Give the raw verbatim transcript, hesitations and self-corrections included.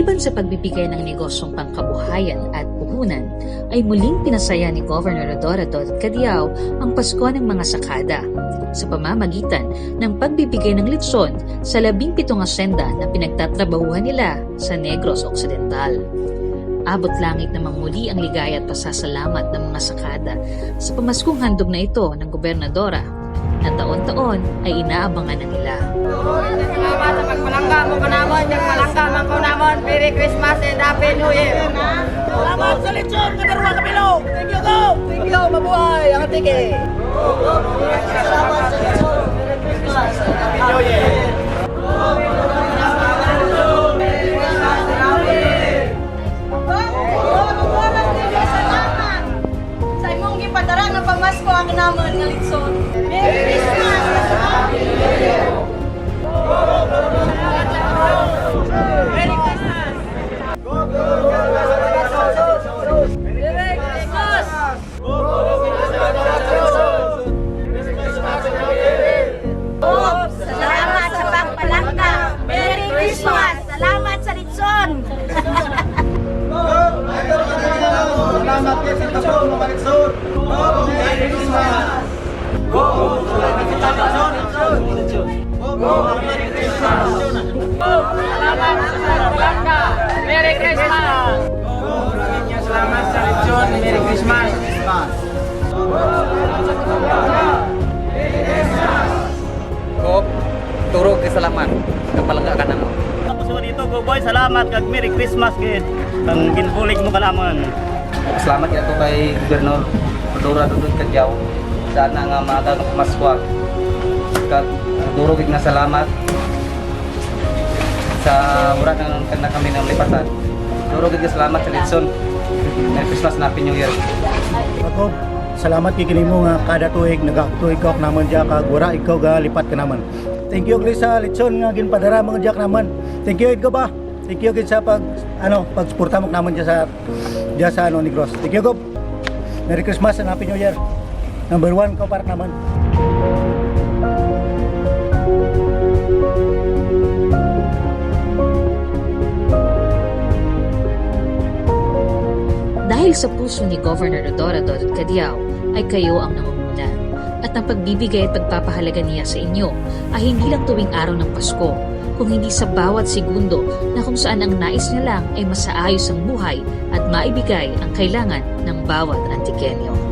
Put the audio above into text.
Maliban sa pagbibigay ng negosyong pangkabuhayan at puhunan, ay muling pinasaya ni Governor Rhodora Dodod Cadiao ang Pasko ng mga sakada sa pamamagitan ng pagbibigay ng litson sa labing pitong asyenda na pinagtatrabahuhan nila sa Negros Occidental. Abot langit namang muli ang ligaya at pasasalamat ng mga sakada sa pamaskong handog na ito ng gobernadora na taon-taon ay inaabangan na nila. Salamat sa pagpalangga mo kanamun, kag palangga man kaw namun. Merry Christmas and Happy New Year! Salamat sa litson, kadarwa ka bilog! Thank you, Gov! Thank you, mabuhay ang Antique! Happy New Year! Salamat sa imong gipadara nga pamasko kanamun nga litson. Merry Christmas! Merry Christmas! Merry Christmas! Salamat sa pagpalangga. Merry Christmas! Salamat sa litson! Salamat sa litson, mga litson! Merry Christmas! Merry Christmas! Merry Christmas! Salamat sa litson. Merry Christmas! Gov, duro kag salamat sa palangga kanamun. Tapos mo dito, Gov Boy, salamat kag Merry Christmas gid. Ang ginbulig mo kanamun. Salamat gid ako kay Gobernador Rhodora Dodod Cadiao sa ana nga maaga nga pamaskwa. Kag duro gid nga salamat sa wara na kanda kami nalipatan. Duro gid nga salamat sa litson. Merry Christmas and Happy New Year. Gov, salamat gid kanimo nga kada tuig nagaagto ikaw kanamun dya kag wara ikaw galipat kanamun. Thank you gid sa litson nga ginpadara mo dya kanamun. Thank you gid, Gov, ah. Thank you gid sa pag, ano, pagsuporta mo kanamun dya sa, dya sa, ano, Negros. Thank you, Gov. Merry Christmas and Happy New Year. Number one kaw para kanamun. Dahil sa puso ni Governor Rhodora Dodod Cadiao ay kayo ang nangunguna. At ang pagbibigay at pagpapahalaga niya sa inyo ay hindi lang tuwing araw ng Pasko, kung hindi sa bawat segundo na kung saan ang nais niya lang ay masaayos ang buhay at maibigay ang kailangan ng bawat Antiqueño.